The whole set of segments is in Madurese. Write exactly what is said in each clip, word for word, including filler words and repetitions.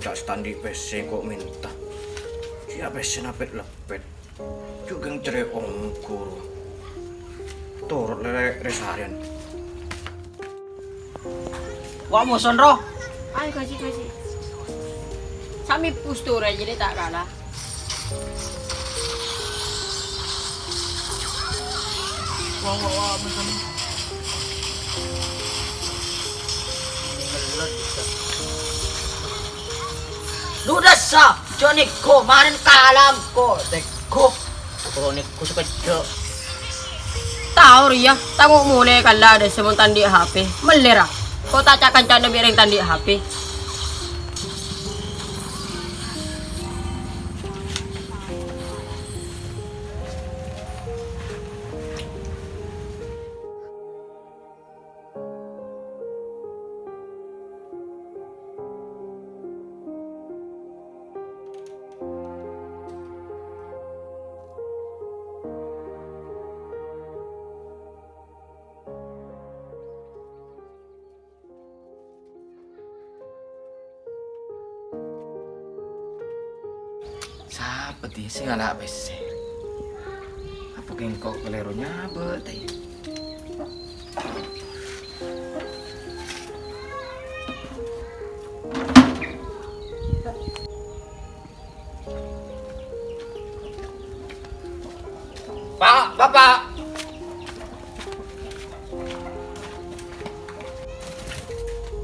Ca' sè ta' andi' pèssè ko' mènta. Sè pèssèna pèt-leppèt. Jhughân cerrè ongghu. Toro' lè-, lè-, rè-sarèn. Wa' moson, ro. Ayo, kasih, kasih. Sami postur aja deh, tak kalah. Wa, wa, wa, moson. Lu dasa, jhâ' nèko, marèn kalam ko, tèko. Koro nèko sakejjhâ'. Tao rèya, tango' molè kala dasa mon ta' andi' H P. Mellè ra. Ko ta' ca-kancana bi' rèng ta' andi' H P. Sapa dhiyâ sè ngala' pèssè? Apa kèng ko' kalèro nyabâ', tè? Pa', Bapa'!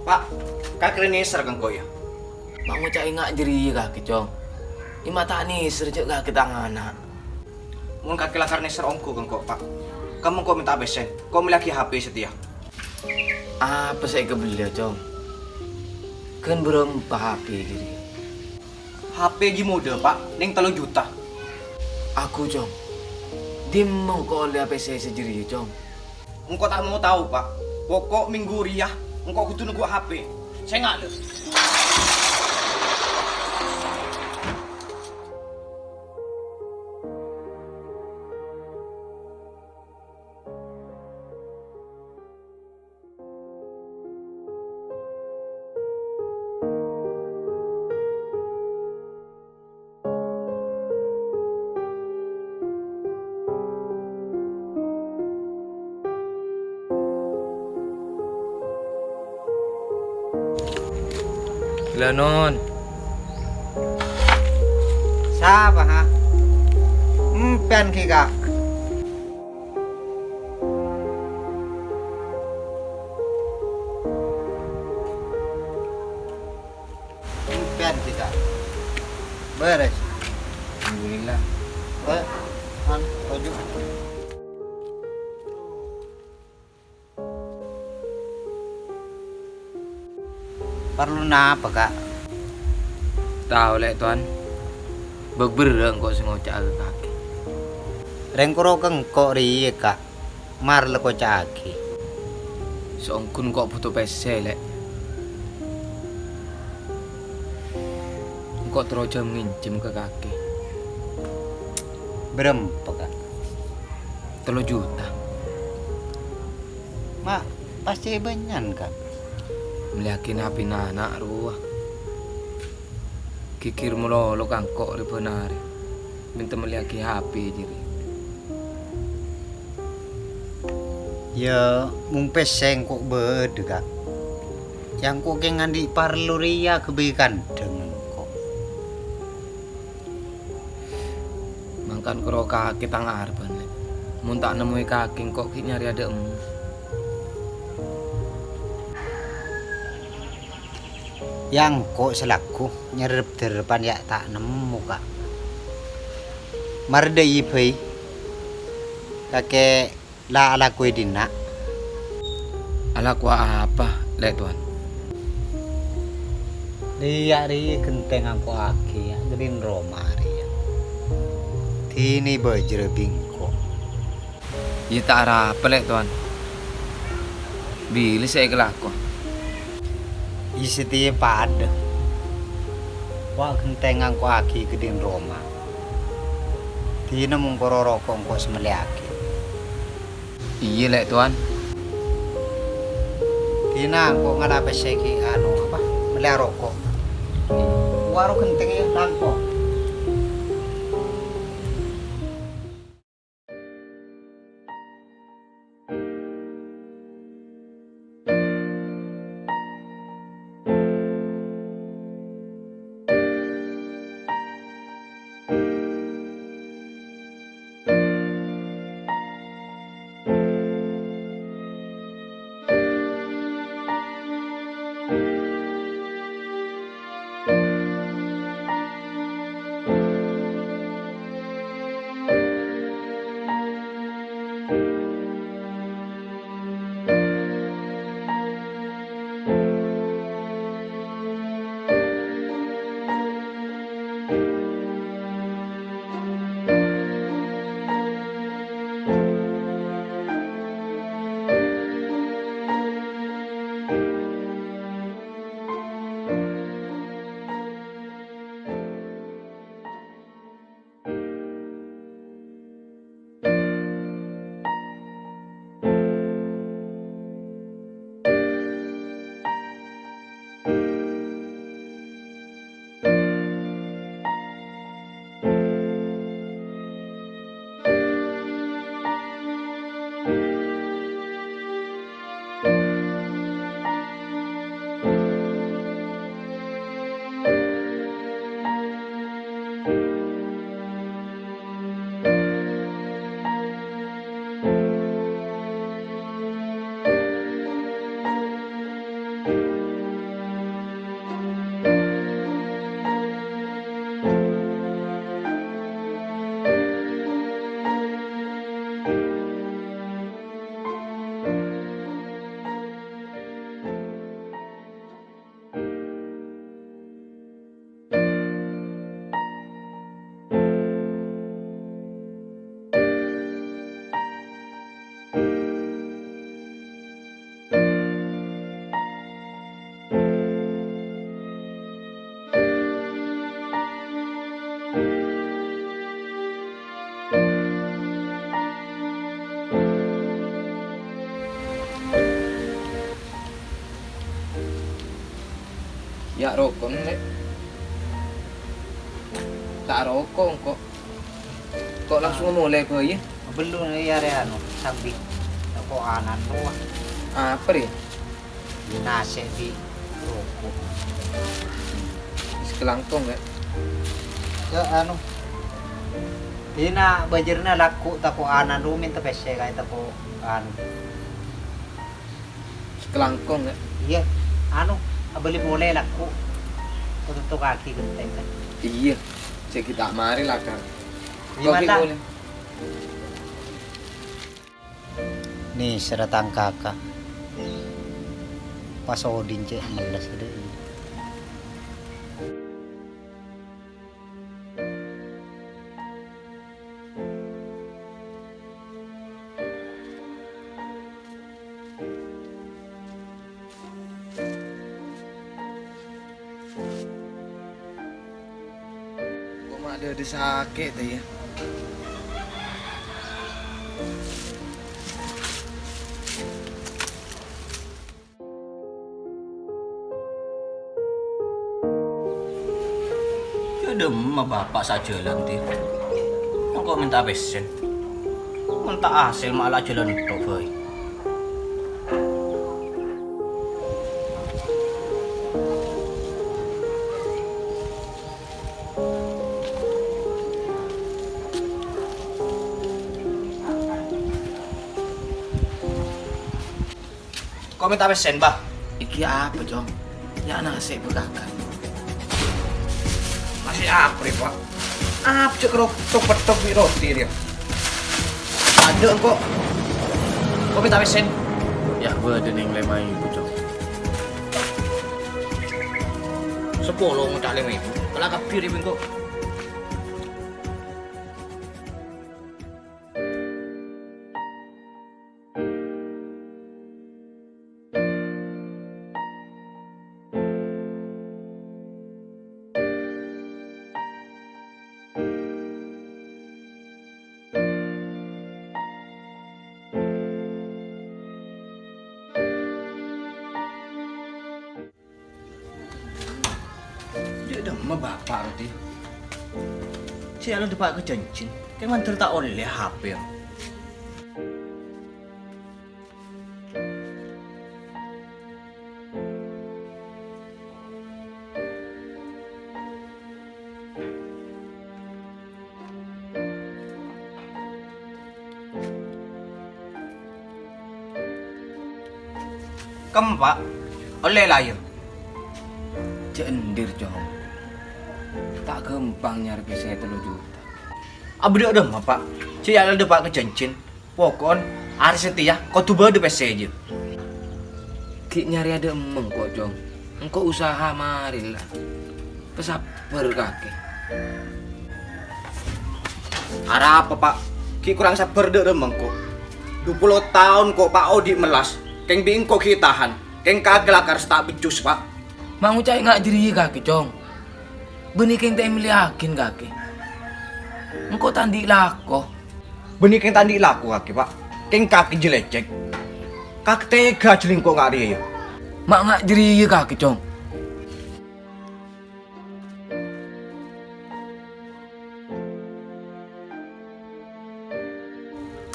Pa', kakè rèya nèser ka engko', yâ? Ma' ngoca' enga' jârèya kakè, Cong. Emma ta' nèser jâ' kakè tang ana'. Mon kakè lakar nèser ongghu ka engko', Pa'. Kemma engko' mènta pèssè, engko' mellèyaghi H P satèya. Apa sè èkabelliyâ, Cong? Ghân bârâmpa H P jârèya? H P ghi' modâ, Pa', neng tello juta. Aghâ, Cong. Dimma engko' ollèya pèssè sajârèya, Cong? Engko' ta' mau tao, Pa'. Poko' mènggu rèya engko' kodhu nongghu H P. Sènga', lè. Lanon. Sapa, ha? Empèyan ghi, Ka'. Empèyan ghi, Ka'. Bherres. Alhamdulillah. Wah, an, toju'. Parlo napa, Ka'? Tao, Lè', Towan. Bâk-bârâ' engko' sè ngoca'a ka kakè. Rèng koro ka engko' rèya, Ka'. Mara la koca'aghi. Saongghuna engko' bhuto pèssè, Lè'. Engko' terro jhâm-ngènjhâm ka kakè. Bârâmpa, Ka'? Tello juta. Ma', pas cè' bânnya'an, Ka'? Mellèyaghi H P-na ana' rowa. Ghighir malolo ka engko' rè bân arè. Mènta mellèyaghi H P jârèya. Yâ, mon pèssè engko' bâdâ, Ka'. Yâ, engko' kèng andi' parlo rèya ghâbây kandhâng engko'. Mangkana koro kakè tang arebbhân, Lè'. Mon ta' nemmoè kakè, engko' ghi' nyarè adâ' emma. Yâ, engko' sè lagghu nyarep-darebbhân yâ ta' nemmo, Ka'. Mara dâ' iyâ bhâi, kakè la alako è dinna'. Alako apa, Lè' Towan? Rèya rèya ghenteng angko'aghi, yâ, ghâdhina roma rèya. Dinèa bâjârâ bi' engko'. Iyâ ta' arapa, Lè' Towan. Bilâ sè èkalako? Iyâ satèya padâ. Wa' ghenteng angko'aghi ghâdhina roma. Dinèa mon koro roko' engko' sè mellèyaghi. Iyâ, Lè' Towan. Dinèa engko' ngala' pèssè ghi' anu, apa, mellèya roko'. Warung Genteng ya, Tangko. Yâ', roko', Lè'. Ta' roko' engko'. Ko' langsung molè bhâi, yâ? Bellu, iyâ, rè, anu, sambi. Ko' anan rowa. Apa, rè? Nase' bi' roko'. Sakalangkong, yâ? Yâ, anu. Dina bâjârna laku tako' anan rowa mènta pèssè kaè tako' anu. Sakalangkong, yâ? Iyâ, anu, abâli polè laku. Ko' tottokaghi ghenteng, kan? Iyâ, cè' ghi' ta' marè lakar. Iyâ, Ko' ghi' mantap. Polè. Nèserra tang kaka. Pas odi'na cè' mellas dâ' iyâ. Koma' dâdâ sakè' tè, yâ? Jâ' dâmma bapa' sajhâlân, Tir. Engko' mènta pèssèna. Mon ta' asèl ma' la jhâlân tok bhâi. Ko' mènta pèssèna, Bah. Iki apa, Cong? Yâ, nasè' bhâkakan. Nasè' apa rè, Pa'? Apa cè' karo tok-pettok bi' roti rèya? Adâ' engko'. Ko' mènta pèssèna. Yâ, bâdâ nèng lèma èbu, Cong. Sapolo ngoca' lèma èbu. Kala kabbhi rè engko'. Jâ' Dhemma bapa' rowa, Ti. Sè la dâpa' ka jhânjhina, kèng mandhâr ta' ollè H P. Kemma, Pa'. Ollè la, yâ. Jhâ' endir, Cong. Ta' ghâmpang nyarè pèssè tello juta. Abâ' dhâ' dhemma, Pa'. Sè la dâpa' ka jhânjhina. Poko'en, arè satèya kodhu bâdâ pèssè, jâ. Ghi' nyarèya dhâ' emma engko', Cong. Engko' usaha marè la. Pasabbhâr, kakè. Arapa, Pa'? Ghi' korang sabbhâr dhâ' remma engko'. Dupolo taon ko', Pa', odi' mellas. Kèng bi' engko' ghi' tahan. Kèng kakè lakar sè ta' beccos, Pa'. Ma' ngoca'è nga' jârèya, kakè, Cong. Bânnè kèng ta' èmellèyaghin, kakè. Engko' ta' andi' lako. Bânnè kèng ta' andi' lako, kakè, Pa'. Kèng kakè jhâ' lècèk. Kakè tega jhâ' lèngko' nga' rèya, yâ. Ma' nga' jârèya, kakè, Cong.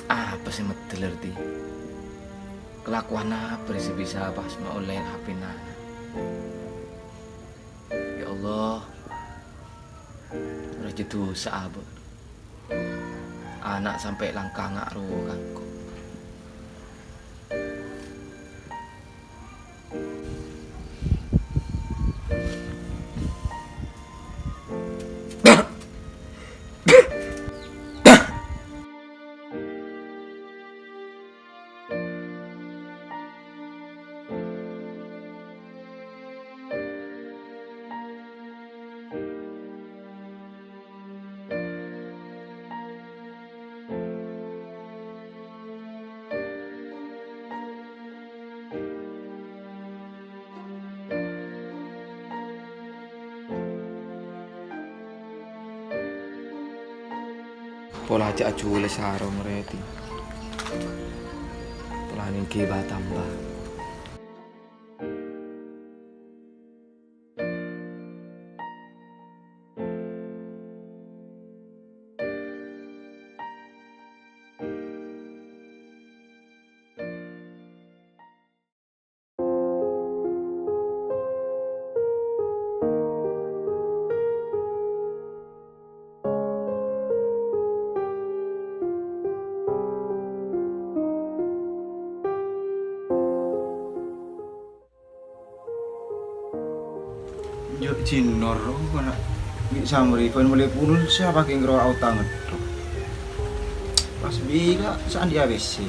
Apa sè meddhâl, Ti? Kalakowan apa rè sè bisa pas ma' ollè H P-na ana'? Ya Allah, rajâ dusa abâ'. Ana' sampè' langkanga' rowa ka engko'. Pola jhâ' ajhulâ sarong rè, Ti. Pola nèngghi ba-tamba. Jhâ' jinor, kana' bi' samri kon mole pulsa pake ngro aotang ngedhuk. Pas bila sa'an dia W C.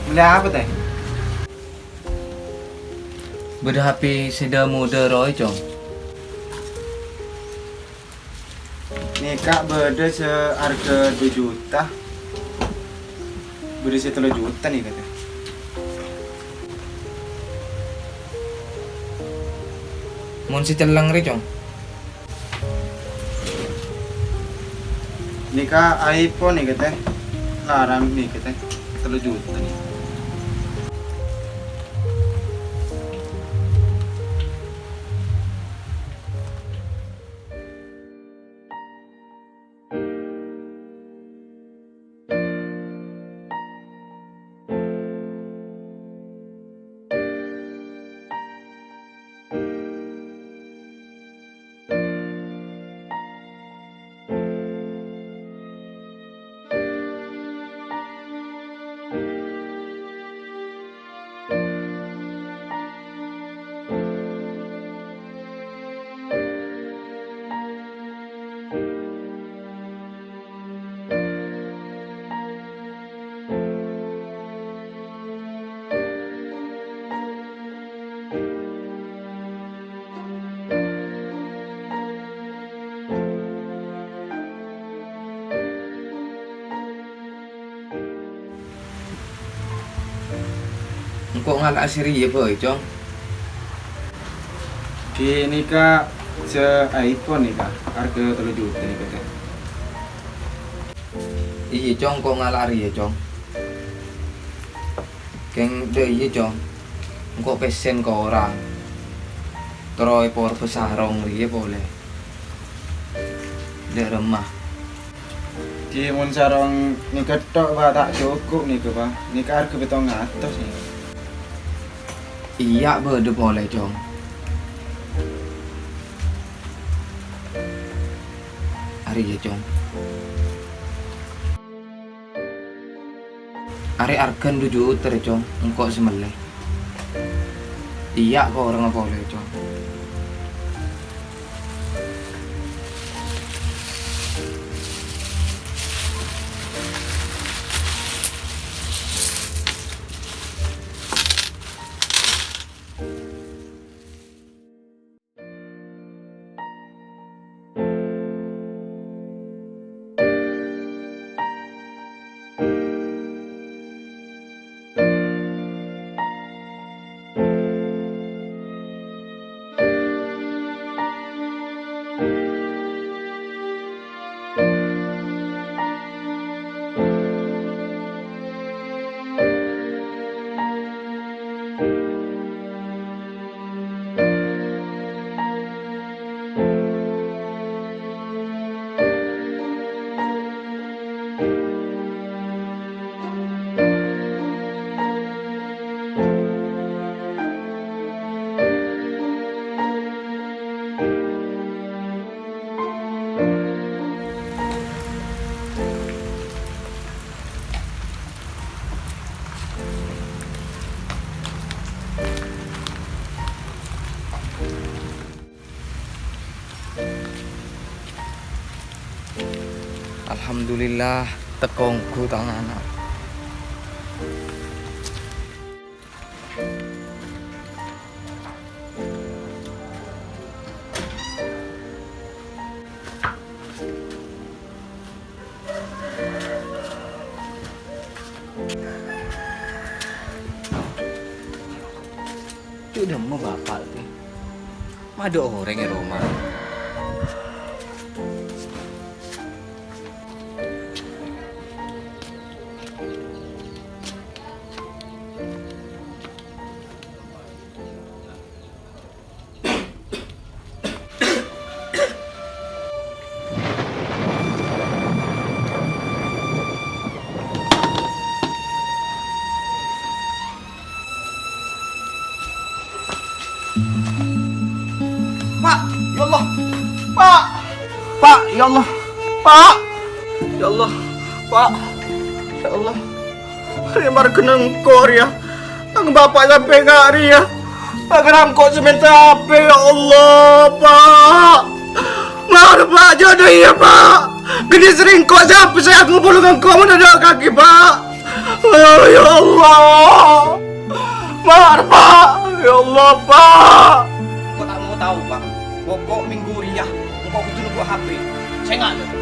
Mole apa, Teh? Bâdâ H P sè dâ-modâ rowa, Cong. Nèka bâdâ sè arghâ du juta. Bâdâ sè tello juta nèka, Teh. Mon sè celleng rè, Cong. Nèka iPhone nèka, Teh. Larang nèka, Teh. Tello juta nèka. Engko' ngala'a sè rèya bhâi, Cong. Ghi' nèka sè iPhone nèka, arghâ tello juta nèka, Teh. Iyâ, Cong, engko' ngala'a rèya, Cong. Kèng, dâ' iyâ, Cong. Engko' pèssèna korang. Terro èporbâ sarong rèya polè. Dâ' remma. Ghi, mon sarong nèka tok, Bâ, ta' cukup nèka, Bâ. Nèka arghâ pèttong atos nèka. Iyâ, bâdâ polè, Cong. Arèya, Cong. Arè arghâna du juta rè, Cong, engko' sè mellè. Iyâ, korangnga polè, Cong. Alhamdulillah, tekka ongghu tang ana'. Cuk, dâ' emma bapa' tè? Ma' tadâ' orèng è roma. Pa', ya Allah, Pa', Pa', ya Allah, Pa', ya Allah, Pa', ya Allah. Rèya marghâna engko' rèya. Tang bapa' sampè' nga' rèya. Pakara engko' sè mènta apè, ya Allah, Pa'. Maaf, Pa', jhâ' dâ' iyâ, Pa'. Ghâni sèrèng engko' sapa sè akompol ka engko' mon tadâ' kakè, Pa'. Oh, ya Allah. Maaf, Pa'. Ya Allah, Pa'. Engko' ta' mau tao, Pa'. Poko' minggu rèya, engko' kodhu nonggu H P. Sènga', lho.